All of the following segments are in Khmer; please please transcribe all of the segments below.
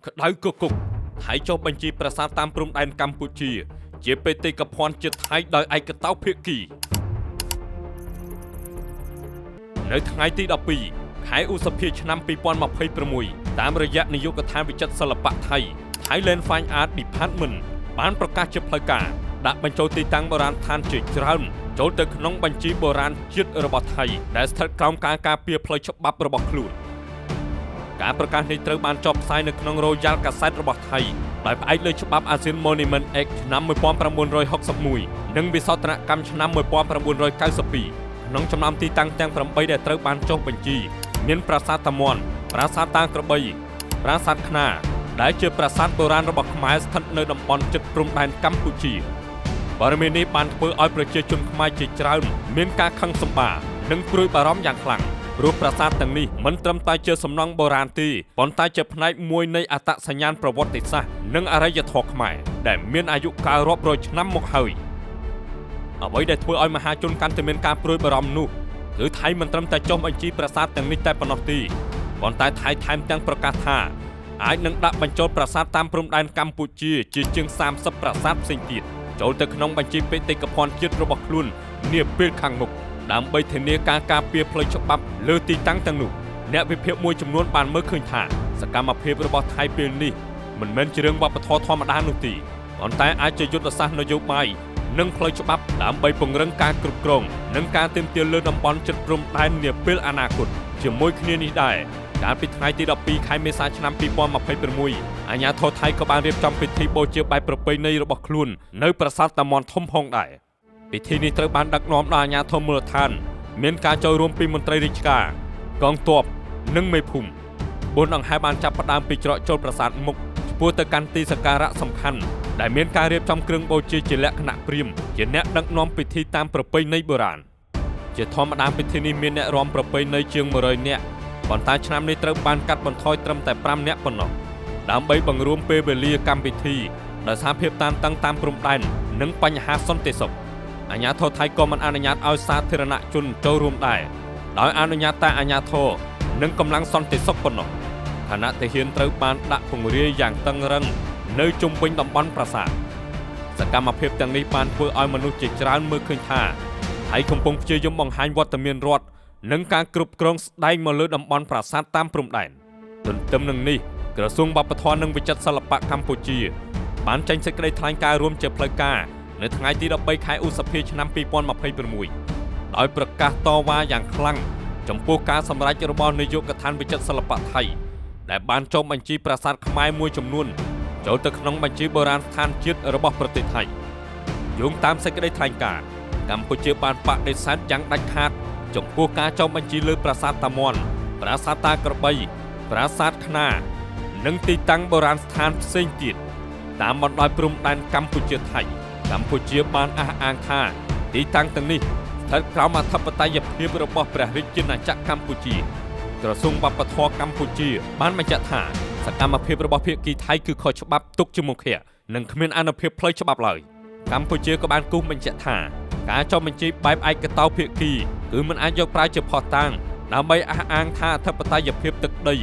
ក្តៅគគុកថៃចុះបញ្ជីប្រាសាទតាមព្រំដែនកម្ពុជា ជាបេតិកភណ្ឌជាតិថៃដោយឯកតោភាគីនៅថ្ងៃទី12ខែឧសភាឆ្នាំ2026តាមរយៈនាយកដ្ឋានវិចិត្រសិល្បៈថៃ Thailand Fine Art Department បានប្រកាសជាផ្លូវការដាក់បញ្ចូលទីតាំងបុរាណដ្ឋានជាច្រើនចូលទៅក្នុងបញ្ជីបុរាណជាតិរបស់ថៃដែលស្ថិតក្រោមការការពារផ្លូវច្បាប់របស់ខ្លួនការប្រកាសនេះត្រូវបានចុះផ្សាយនៅក្នុង Royal Gazette របស់ថៃដោយផ្អែកលើច្បាប់ ASEAN Monument Act ឆ្នាំ1961និងវិសោធនកម្មឆ្នាំ1992ក្នុងចំណោមទីតាំងទាំង8ដែលត្រូវបានចុះបញ្ជីមានប្រាសាទតាមាន់ប្រាសាទតាក្របីប្រាសាទខ្នាដែលជាប្រាសាទបុរាណរបស់ខ្មែរស្ថិតនៅតំបន់ជិតព្រំដែនកម្ពុជាព័ត៌មាននេះបានធ្វើឲ្យប្រជាជនខ្មែរជាច្រើនមានការខឹងសម្បារនិងព្រួយបារម្ភយ៉ាងខ្លាំងព្រោះប្រាសាទទាំងនេះមិនត្រឹមតែជាសំណង់បុរាណទេប៉ុន្តែជាផ្នែកមួយនៃអត្តសញ្ញាណប្រវត្តិសាស្ត្រនិងអរិយធម៌ខ្មែរដែលមានអាយុកាលរាប់រយឆ្នាំមកហើយអ្វីដែលធ្វើឲ្យមហាជនកាន់តែមានការព្រួយបារម្ភនោះគឺថៃមិនត្រឹមតែចុះបញ្ជីប្រាសាទទាំងនេះតែប៉ុណ្ណោះទេប៉ុន្តែថៃថែមទាំងប្រកាសថាអាចនឹងដាក់បញ្ចូលប្រាសាទតាមព្រំដែនកម្ពុជាជាជាង30ប្រាសាទផ្សេងទៀតចូលទៅក្នុងបញ្ជីបេតិកភណ្ឌជាតិរបស់ខ្លួននាពេលខាងមុខដើម្បីធានាការការពារផ្លូវច្បាប់លើទីតាំងទាំងនោះអ្នកវិភាគមួយចំនួនបានមើលឃើញថាសកម្មភាពរបស់ថៃពេលនេះមិនមែនជារឿងវប្បធម៌ធម្មតានោះទេប៉ុន្តែអាចជាយុទ្ធសាស្ត្រនយោបាយនិងផ្លូវច្បាប់ដើម្បីពង្រឹងការគ្រប់គ្រងនិងការទាមទារលើតំបន់ជិតព្រំដែននាពេលអនាគតជាមួយគ្នានេះដែរកាលពីថ្ងៃទី12ខែមេសាឆ្នាំ2026អាជ្ញាធរថៃក៏បានរៀបចំពិធីបូជាបែបប្រពៃណីរបស់ខ្លួននៅប្រាសាទតាមាន់ធំផងដែរពិធីនេះត្រូវបានដឹកនាំដោយអាជ្ញាធរមូលដ្ឋានមានការចូលរួមពីមន្ត្រីរាជការកងទ័ពនិងមេភូមិបួនដង្ហែបានចាប់ផ្ដើមពីច្រកចូលប្រាសាទមុខឆ្ពោះទៅកាន់ទីសក្ការៈសំខាន់ដែលមានការរៀបចំគ្រឿងបូជាជាលក្ខណៈព្រាហ្មណ៍ជាអ្នកដឹកនាំពិធីតាមប្រពៃណីបុរាណជាធម្មតាពិធីនេះមានអ្នករាំប្រពៃណីជាង100នាក់ប៉ុន្តែឆ្នាំនេះត្រូវបានកាត់បន្ថយត្រឹមតែ5នាក់ប៉ុណ្ណោះដើម្បីបង្រួមពេលវេលាកម្មវិធីដោយសារភាពតានតឹងតាមព្រំដែននិងបញ្ហាសន្តិសុខអាជ្ញាធរថៃក៏មិនអនុញ្ញាតឲ្យសាធារណជនចូលរួមដែរដោយអនុញ្ញាតតែអាជ្ញាធរនិងកម្លាំងសន្តិសុខប៉ុណ្ណោះខណៈទាហានត្រូវបានដាក់ពង្រាយយ៉ាងតឹងរឹងនៅជុំវិញតំបន់ប្រាសាទសកម្មភាពទាំងនេះបានធ្វើឲ្យមនុស្សជាច្រើនមើលឃើញថាថៃកំពុងព្យាយាមបង្ហាញវត្តមានរដ្ឋនិងការគ្រប់គ្រងស្ដែងមកលើតំបន់ប្រាសាទតាមព្រំដែនទន្ទឹមនឹងនេះក្រសួងវប្បធម៌និងវិចិត្រសិល្បៈកម្ពុជាបានចេញសេចក្តីថ្លែងការណ៍រួមជាផ្លូវការនៅថ្ងៃទី13ខែឧសភាឆ្នាំ2026ដោយប្រកាសតវ៉ាយ៉ាងខ្លាំងចំពោះការសម្រេចរបស់នាយកដ្ឋានវិចិត្រសិល្បៈថៃដែលបានចុះបញ្ជីប្រាសាទខ្មែរមួយចំនួនចូលទៅក្នុងបញ្ជីបុរាណស្ថានជាតិរបស់ប្រទេសថៃយោងតាមសេចក្តីថ្លែងការណ៍កម្ពុជាបានបដិសេធយ៉ាងដាច់ខាតចំពោះការចុះបញ្ជីលើប្រាសាទតាមាន់ប្រាសាទតាក្របីប្រាសាទខ្នានិងទីតាំងបុរាណស្ថានផ្សេងទៀតតាមបណ្ដោយព្រំដែនកម្ពុជាថៃកម្ពុជាបានអះអាងថាទីតាំងទាំងនេះស្ថិតក្រោមអធិបតេយ្យភាពរបស់ព្រះរាជាណាចក្រកម្ពុជាក្រសួងវប្បធម៌កម្ពុជាបានបញ្ជាក់ថាសកម្មភាពរបស់ភាគីថៃគឺខុសច្បាប់ទុកជាមុខៈនិងគ្មានអនុភាពផ្លូវច្បាប់ឡើយកម្ពុជាក៏បានគូសបញ្ជាក់ថាការចុះបញ្ជីបែបឯកតោភាគីគឺមិនអាចយកប្រើជាភស្តុតាងដើម្បីអះអាងថាអធិបតេយ្យភាពទឹកដី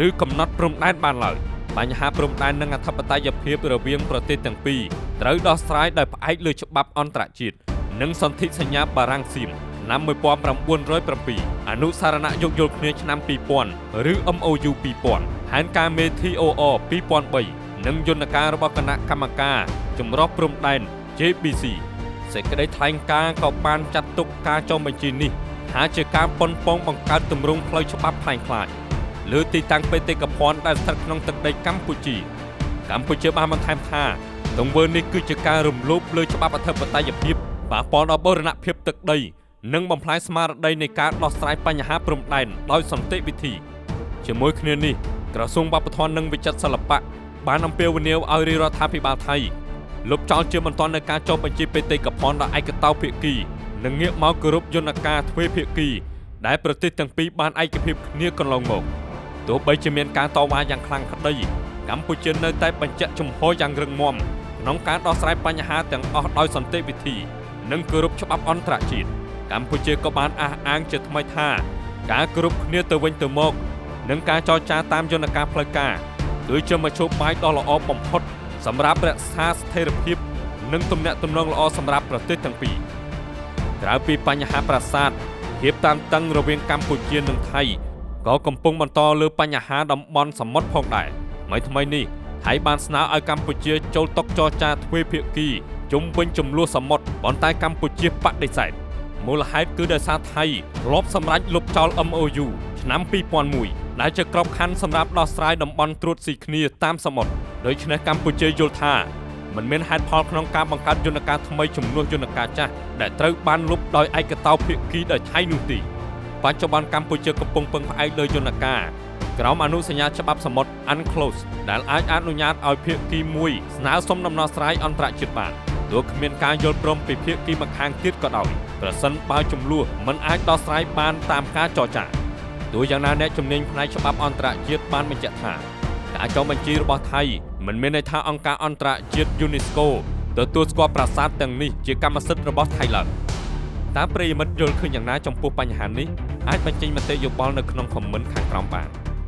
ឬកំណត់ព្រំដែនបានឡើយបញ្ហាព្រំដែននិងអធិបតេយ្យភាពរវាងប្រទេសទាំងពីរត្រូវដោះស្រាយដោយផ្អែកលើច្បាប់អន្តរជាតិនិងសន្ធិសញ្ញាបារាំងសៀមឆ្នាំ1907អនុសារណៈយោគយល់គ្នាឆ្នាំ2000ឬ MOU 2000ផែនការមេ TOR 2003និងយន្តការរបស់គណៈកម្មការចម្រុះព្រំដែន JBC សេចក្តីថ្លែងការណ៍ក៏បានចាត់ទុកការចុះបញ្ជីនេះថាជាការប៉ុនប៉ងបង្កើតទម្រង់ផ្លូវច្បាប់ក្លែងក្លាយលើទីតាំងបេតិកភណ្ឌដែលស្ថិតក្នុងទឹកដីកម្ពុជាកម្ពុជាបានបន្ថែមថាទង្វើនេះគឺជាការរំលោភលើច្បាប់អធិបតេយ្យភាពប៉ះពាល់ដល់បូរណភាពទឹកដីនិងបំផ្លាញស្មារតីនៃការដោះស្រាយបញ្ហាព្រំដែនដោយសន្តិវិធីជាមួយគ្នានេះក្រសួងវប្បធម៌និងវិចិត្រសិល្បៈបានអំពាវនាវឲ្យរាជរដ្ឋាភិបាលថៃលុបចោលជាបន្ទាន់នូវការចុះបញ្ជីបេតិកភណ្ឌដោយឯកតោភាគីនិងងាកមកគោរពយន្តការទ្វេភាគីដែលប្រទេសទាំងពីរបានឯកភាពគ្នាកន្លងមកទោះបីជាមានការតវ៉ាយ៉ាងខ្លាំងក្តីកម្ពុជានៅតែបញ្ជាក់ជំហរយ៉ាងរឹងមាំក្នុងការដោះស្រាយបញ្ហាទាំងអស់ដោយសន្តិវិធីនិងគោរពច្បាប់អន្តរជាតិកម្ពុជាក៏បានអះអាងជាថ្មីថាការគោរពគ្នាទៅវិញទៅមកនិងការចរចាតាមយន្តការផ្លូវការ គឺជាមធ្យោបាយដ៏ល្អបំផុតសម្រាប់រក្សាស្ថិរភាពនិងទំនាក់ទំនងល្អសម្រាប់ប្រទេសទាំងពីរក្រៅពីបញ្ហាប្រាសាទភាពតានតឹងរវាងកម្ពុជានិងថៃក៏កំពុងបន្តលើបញ្ហាតំបន់សមុទ្រផងដែរថ្មីៗនេះថៃបានស្នើឲ្យកម្ពុជាចូលតុចរចាទ្វេភាគីជុំវិញជម្លោះសមុទ្រប៉ុន្តែកម្ពុជាបដិសេធមូលហេតុគឺដោយសារថៃធ្លាប់សម្រេចលុបចោល MOU ឆ្នាំ2001ដែលជាក្របខ័ណ្ឌសម្រាប់ដោះស្រាយតំបន់ត្រួតស៊ីគ្នាតាមសមុទ្រដូច្នេះកម្ពុជាយល់ថាមិនមានហេតុផលក្នុងការបង្កើតយន្តការថ្មីជំនួសយន្តការចាស់ដែលត្រូវបានលុបដោយឯកតោភាគីដោយថៃនោះទេបច្ចុប្បន្នកម្ពុជាកំពុងពឹងផ្អែកលើយន្តការក្រោមអនុសញ្ញាច្បាប់សមុទ្រ UNCLOS ដែលអាចអនុញ្ញាតឲ្យភាគីមួយស្នើសុំដំណោះស្រាយអន្តរជាតិបានទោះគ្មានការយល់ព្រមពីភាគីម្ខាងទៀតក៏ដោយប្រសិនបើជម្លោះមិនអាចដោះស្រាយបានតាមការចរចាទោះយ៉ាងណាអ្នកជំនាញផ្នែកច្បាប់អន្តរជាតិបានបញ្ជាក់ថាការចុះបញ្ជីរបស់ថៃមិនមានន័យថាអង្គការអន្តរជាតិ UNESCO ទទួលស្គាល់ប្រាសាទទាំងនេះជាកម្មសិទ្ធិរបស់ថៃឡើយតើប្រិយមិត្តយល់ឃើញយ៉ាងណាចំពោះបញ្ហានេះអាចបញ្ចេញមតិយោបល់នៅក្នុង comment ខាងក្រោមបាន។